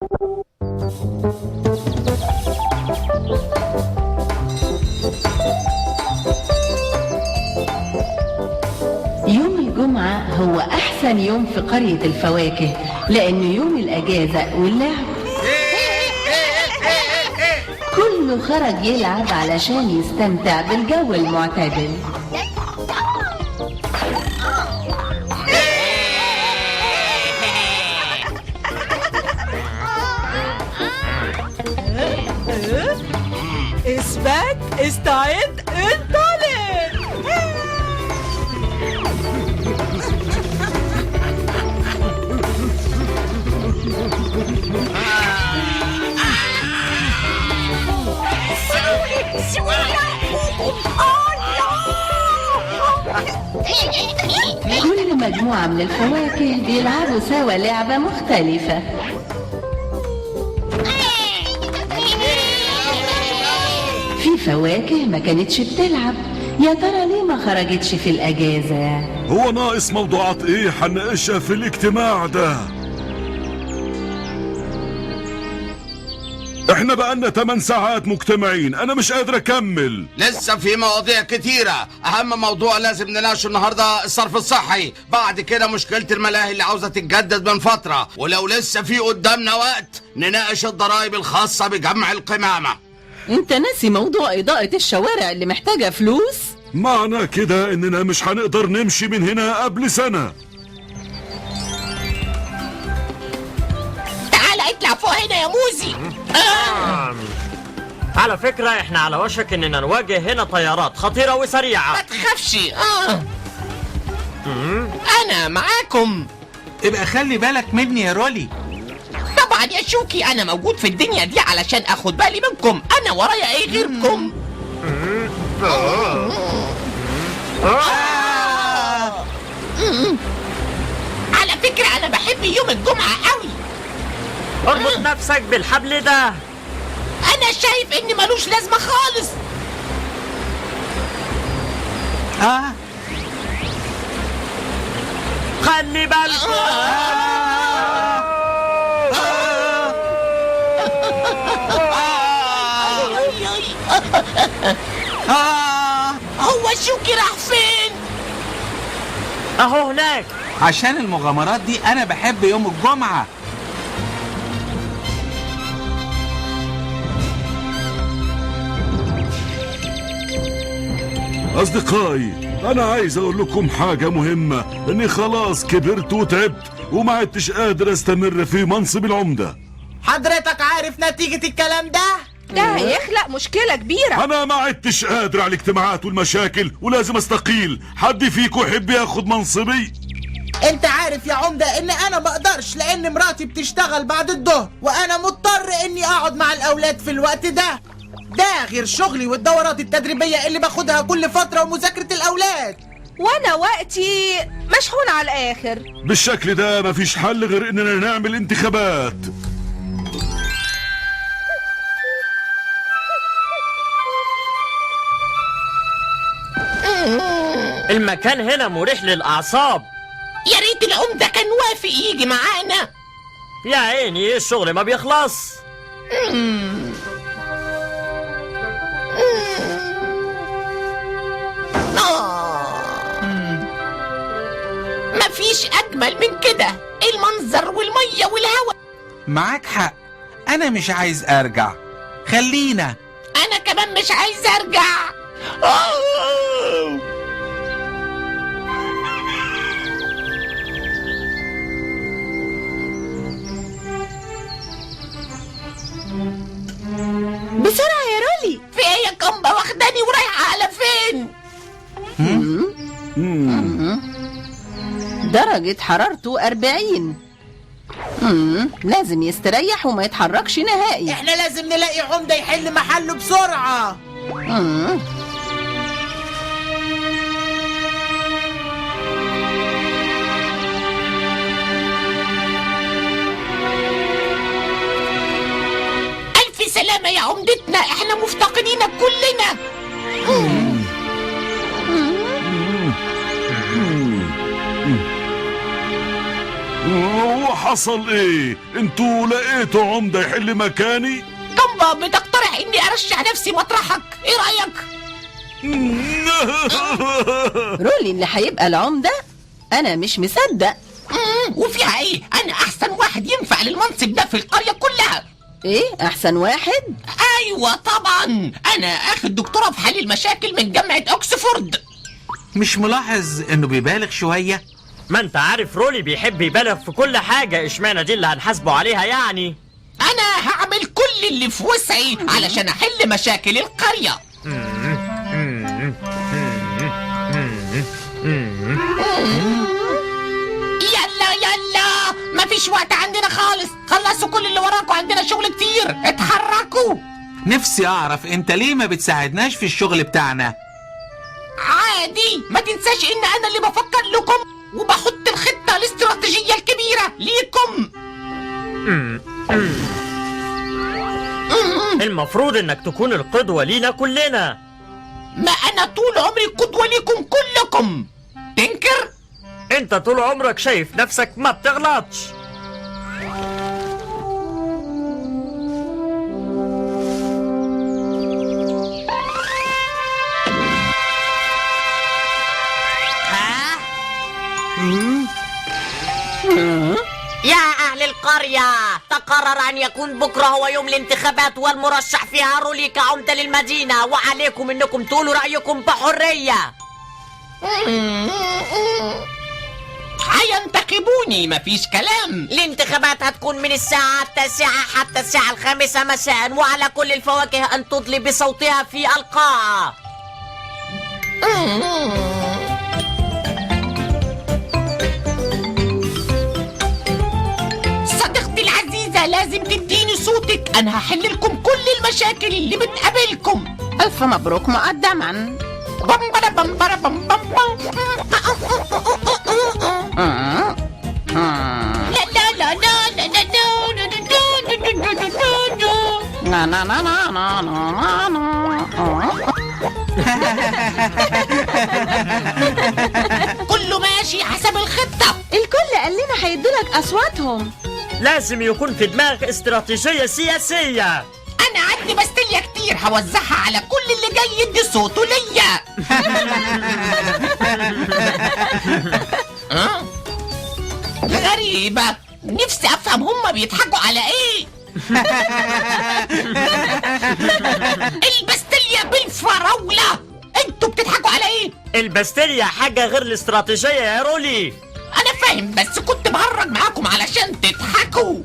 يوم الجمعة هو أحسن يوم في قرية الفواكه، لأنه يوم الأجازة واللعب. كله خرج يلعب علشان يستمتع بالجو المعتدل. اثبات، استعد، انطلق. كل مجموعة من الفواكه بيلعبوا سوا لعبة مختلفة. في فواكه ما كانتش بتلعب، يا ترى ليه ما خرجتش في الأجازة؟ هو ناقص موضوعات ايه هنناقشها في الاجتماع ده؟ احنا بقالنا 8 ساعات مجتمعين، انا مش قادر اكمل. لسه في مواضيع كتيرة. اهم موضوع لازم نناقشه النهاردة الصرف الصحي، بعد كده مشكلة الملاهي اللي عاوزة تتجدد من فترة، ولو لسه في قدامنا وقت نناقش الضرائب الخاصة بجمع القمامة. انت ناسي موضوع إضاءة الشوارع اللي محتاجة فلوس؟ معنى كده اننا مش هنقدر نمشي من هنا قبل سنة. تعال اطلع فوق هنا يا موزي. على فكرة احنا على وشك اننا نواجه هنا طيارات خطيرة وسريعة. ما تخافش، انا معاكم. ابقى خلي بالك مني يا رولي. طبعا يا شوكي، انا موجود في الدنيا دي علشان اخد بالي منكم. انا ورايا ايه غيركم؟ على فكرة انا بحب يوم الجمعة قوي. اربط نفسك بالحبل ده. انا شايف ان ملوش لازمة خالص. خلي بالكم. هو شوكي راح فين؟ اهو هناك. عشان المغامرات دي انا بحب يوم الجمعة. أصدقائي، أنا عايز أقول لكم حاجة مهمة، إني خلاص كبرت وتعبت وما عدتش قادر أستمر في منصب العمدة. حضرتك عارف نتيجة الكلام ده؟ ده هيخلق مشكلة كبيرة. أنا ما عدتش قادر على الاجتماعات والمشاكل ولازم أستقيل. حد فيكم يحب ياخد منصبي؟ انت عارف يا عمدة ان انا ما اقدرش، لان مراتي بتشتغل بعد الظهر وانا مضطر اني اقعد مع الاولاد في الوقت ده. ده غير شغلي والدورات التدريبية اللي باخدها كل فترة ومذاكرة الأولاد. وأنا وقتي مشحون على الآخر. بالشكل ده مفيش حل غير إننا نعمل انتخابات. المكان هنا مريح للأعصاب. يا ريت العمدة كان وافق يجي معانا. يا عيني الشغل ما بيخلص. مفيش أجمل من كده، المنظر والمية والهواء. معاك حق، أنا مش عايز أرجع. خلينا. أنا كمان مش عايز أرجع. بسرعة يا رولي. في ايه يا كومبا؟ واخداني ورايحة على فين؟ درجة حرارته 40. لازم يستريح وما يتحركش نهائي. احنا لازم نلاقي عمدة يحل محله بسرعة. ألف سلامة يا عمدتنا، احنا مفتقدينك كلنا. وحصل ايه؟ انتوا لقيتوا عمدة يحل مكاني؟ جامبا بتقترح اني ارشح نفسي مطرحك، ايه رايك؟ رولي اللي هيبقى العمدة؟ انا مش مصدق. وفيها ايه؟ انا احسن واحد ينفع للمنصب ده في القرية كلها. ايه احسن واحد؟ ايوه طبعا، انا اخد دكتوراه في حل المشاكل من جامعة اوكسفورد. مش ملاحظ انه بيبالغ شوية؟ ما انت عارف رولي بيحب يبالغ في كل حاجة، اشمعنى دي اللي هنحاسبه عليها يعني؟ انا هعمل كل اللي في وسعي علشان احل مشاكل القرية. يلا يلا، مفيش وقت عندنا خالص، خلصوا كل اللي وراكوا، عندنا شغل كتير، اتحركوا. نفسي اعرف انت ليه ما بتساعدناش في الشغل بتاعنا؟ عادي، ما تنساش ان انا اللي بفكر لكم وبحط الخطة الاستراتيجية الكبيرة ليكم. المفروض انك تكون القدوة لينا كلنا. ما انا طول عمري قدوة ليكم كلكم، تنكر؟ انت طول عمرك شايف نفسك ما بتغلطش. يا أهل القرية، تقرر أن يكون بكرة هو يوم الانتخابات والمرشح فيها رولي كعمدة للمدينة، وعليكم أنكم تقولوا رأيكم بحرية. هينتخبوني، مفيش كلام. الانتخابات هتكون من الساعة 9 حتى الساعة 5 مساء، وعلى كل الفواكه أن تدلي بصوتها في القاعة. صديقتي العزيزة، لازم تديني صوتك، أنا هحل لكم كل المشاكل اللي بتقابلكم. ألف مبروك مقدما. بمبرة بمبرة بم بم بم. لا لا لا لا لا لا لا لا لا لا لا لا لا لا. كله ماشي حسب الخطة. الكل قال لنا هيدولك أصواتهم. لازم يكون في دماغك استراتيجية سياسية. أنا عندي باستيليا كتير هوزعها على كل اللي جاي يدي صوته ليا. غريبة، نفسي أفهم هما بيضحكوا على إيه. الباستيليا بالفراولة، انتوا بتضحكوا على إيه؟ الباستيليا حاجة غير الاستراتيجية يا رولي. أنا فاهم، بس كنت بهرج معاكم علشان تضحكوا.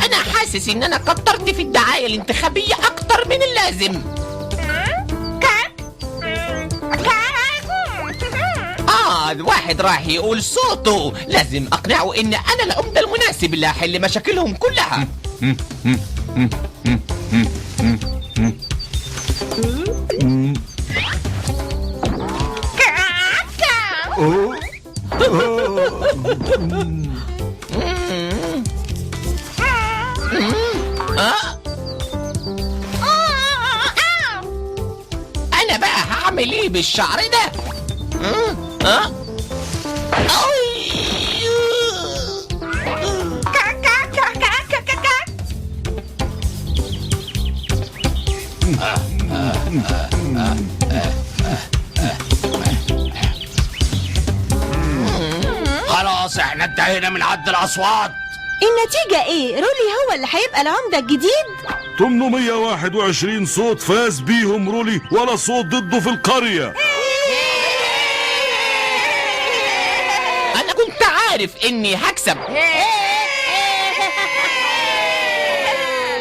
أنا حاسس إن أنا كترت في الدعاية الانتخابية أكتر من اللازم. الواحد راح يقول صوته، لازم أقنعه إن أنا العمدة المناسب اللي هحل مشاكلهم كلها. أنا بقى هعمل إيه بالشعر ده؟ خلاص احنا انتهينا من عد الأصوات. النتيجة ايه؟ رولي هو اللي هيبقى العمدة الجديد؟ 821 صوت فاز بيهم رولي، ولا صوت ضده في القرية. أنا كنت عارف إني هكسب.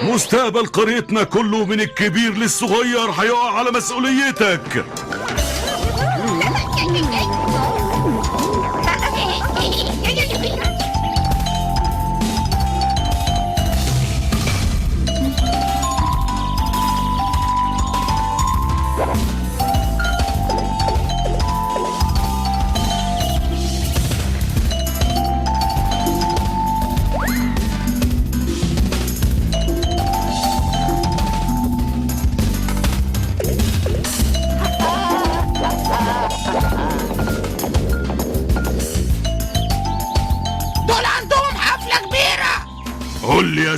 مستقبل قريتنا كله من الكبير للصغير هيقع على مسؤوليتك.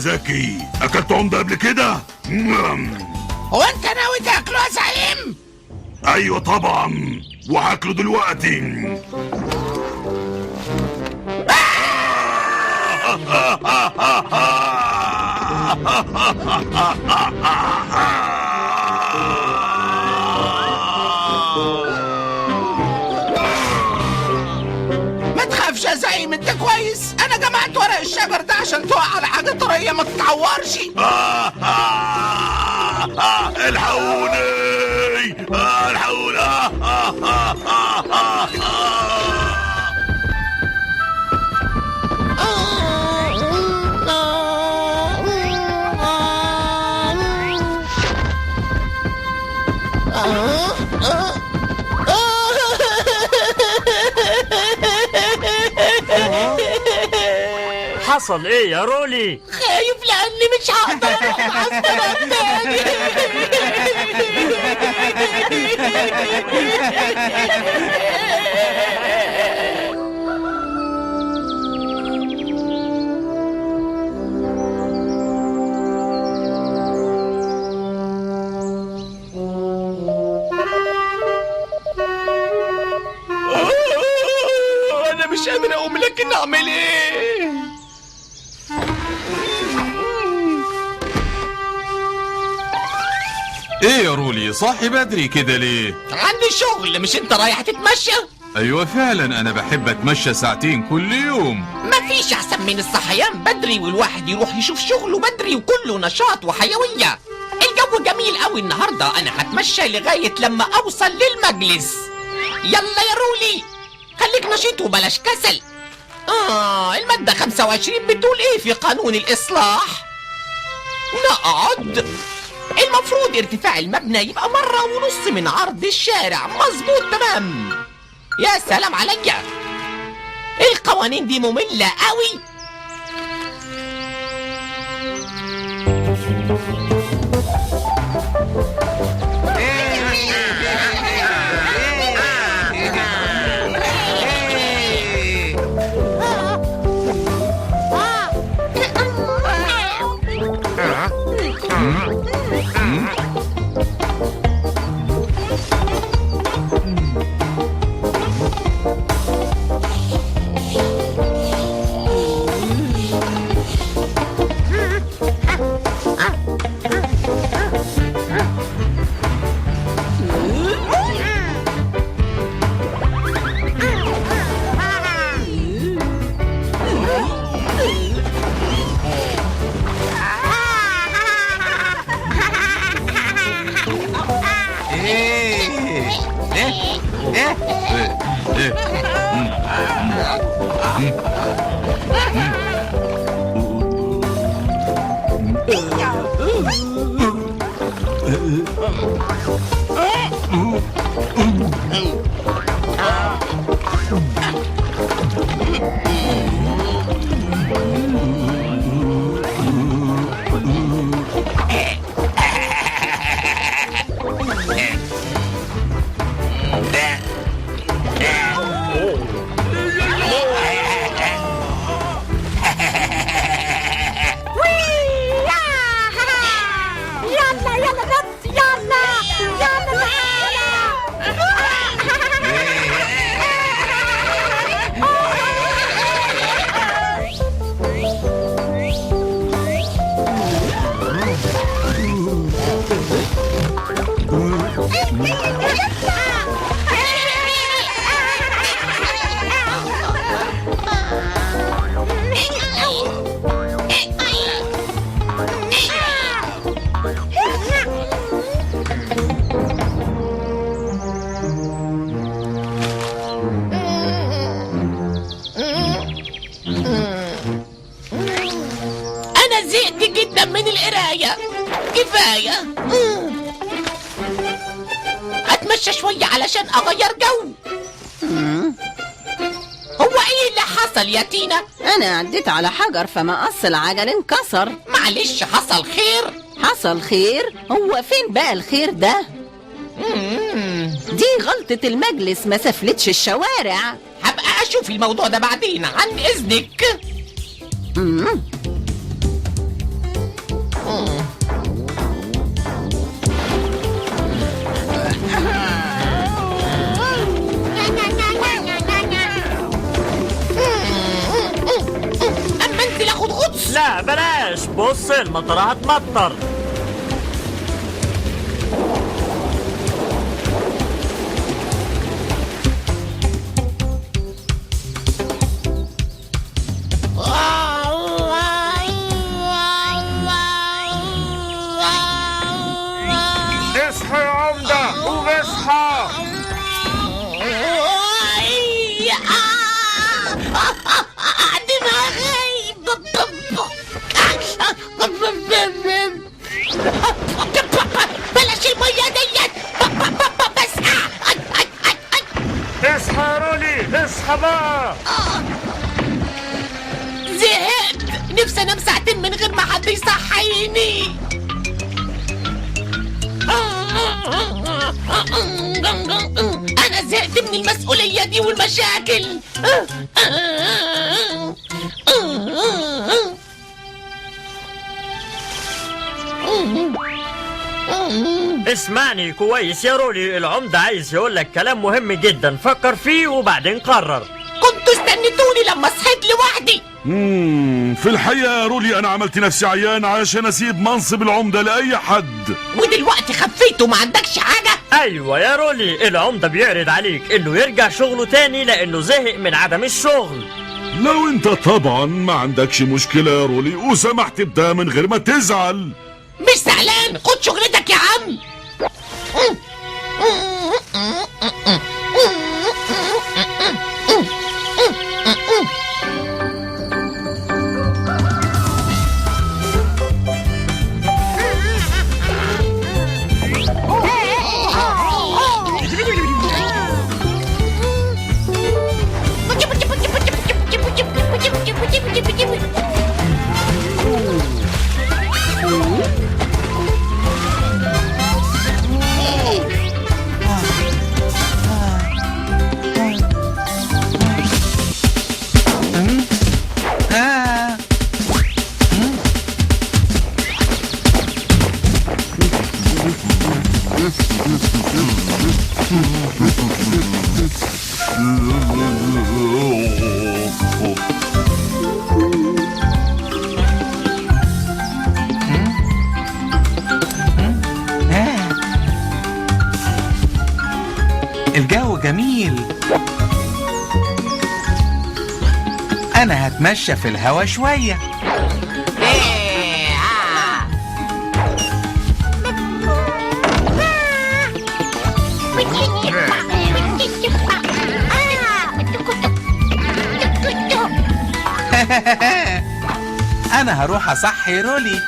ذكي، اكلت عمدة قبل كده؟ هو انت ناوي تاكله يا زعيم؟ ايوه طبعا، وهاكله دلوقتي. ما تخافش يا زعيم، انت كويس. انا جمعت ورق الشجر ده عشان تقع على حاجة طرية ما تتعورش. الحقوني، الحقوني. حصل ايه يا رولي؟ خايف لاني مش هقدر اروح مع السلام تاني. انا مش قادر اقوم، لكن اعمل ايه؟ ايه يا رولي، صاحي بدري كده ليه؟ عندي شغل. مش انت رايح تتمشى؟ ايوه فعلا، انا بحب اتمشى ساعتين كل يوم. مفيش احسن من الصحيان بدري، والواحد يروح يشوف شغله بدري وكله نشاط وحيوية. الجو جميل قوي النهاردة، انا هتمشى لغاية لما اوصل للمجلس. يلا يا رولي، خليك نشيط وبلاش كسل. المادة 25 بتقول ايه في قانون الاصلاح؟ نقعد. المفروض ارتفاع المبنى يبقى 1.5 مرة من عرض الشارع. مظبوط تمام. يا سلام عليا، القوانين دي مملة قوي. يلا يلا نط، يلا يلا تعالى. انا زهقت جدا من القراية، كفاية. اتمشى شوية علشان اغير جو. هو ايه اللي حصل يا تينا؟ انا عديت على حجر فمقص العجل انكسر. معلش، حصل خير. حصل خير؟ هو فين بقى الخير ده؟ دي غلطة المجلس، ما سفلتش الشوارع. هبقى اشوف الموضوع ده بعدين، عن اذنك. بص المطرة هتمطر. اصحى يا عمدة، قوم اصحى. دماغي، بلاش المية ديت بس. اصحى يا رولي، اصحى بقى. زهقت، نفسي انام ساعتين من غير ما حد يصحيني. أنا زهقت من المسؤولية دي والمشاكل. اسمعني كويس يا رولي، العمدة عايز يقول لك كلام مهم جدا، فكر فيه وبعدين قرر. كنتوا استنيتوني لما صحيت لوحدي. في الحقيقة يا رولي أنا عملت نفسي عيان عشان أسيب منصب العمدة لأي حد. ودلوقتي خفيت وما عندكش حاجة؟ أيوة يا رولي، العمدة بيعرض عليك إنه يرجع شغله تاني لأنه زهق من عدم الشغل. لو أنت طبعا ما عندكش مشكلة يا رولي وسمحت بده من غير ما تزعل. مش زعلان، خد شغلتك يا عم. آه. آه. الجو جميل. أنا هتمشى في الهوا شوية. أنا هروح أصحي رولي.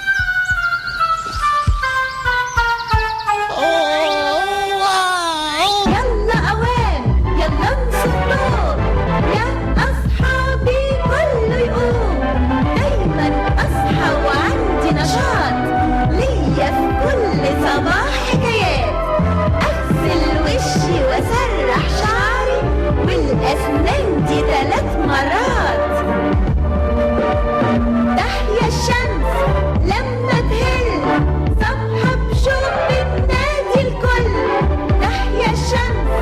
يلا أوام، يلا نصور، يا أصحابي كله يقوم. دايما أصحى وعندي نشاط، ليا في كل صباح حكايات. أغسل وشي وأسرح شعري، والأسنان دي 3 مرات. تحيا الشمس لما تهل، صبحة بشوق بتنادي الكل. تحيا الشمس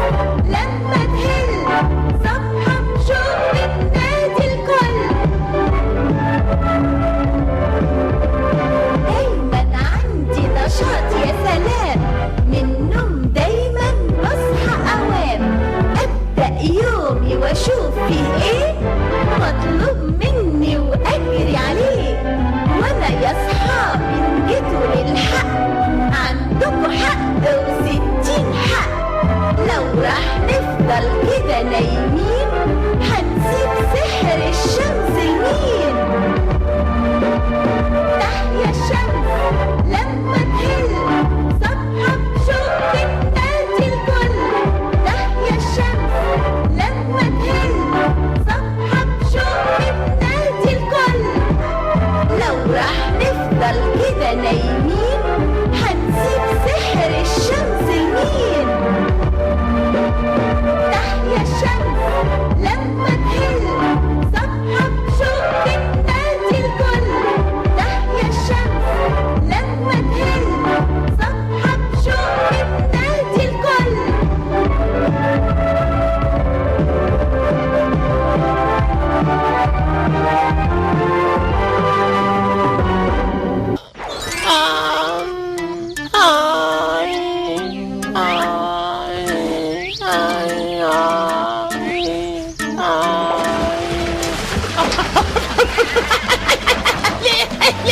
لما تهل، صبحة بشوق بتنادي الكل. دايما عندي نشاط يا سلام، من النوم دايما بصحى أوام. أبدأ يومي وأشوف فيه إيه،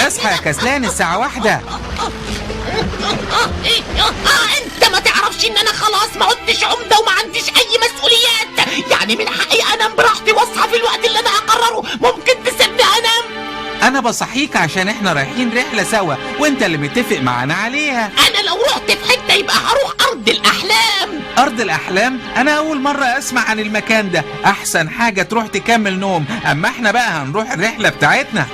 اصحى يا كسلان، الساعة 1. انت ما تعرفش ان انا خلاص ما عدتش عمدة وما عنديش اي مسؤوليات، يعني من حقي انام براحتي واصحى في الوقت اللي انا اقرره. ممكن تسيبني انام؟ انا بصحيك عشان احنا رايحين رحلة سوا وانت اللي متفق معانا عليها. انا لو رحت في حتة يبقى هروح ارض الاحلام. ارض الاحلام؟ انا اول مرة اسمع عن المكان ده. احسن حاجة تروح تكمل نوم، اما احنا بقى هنروح الرحلة بتاعتنا.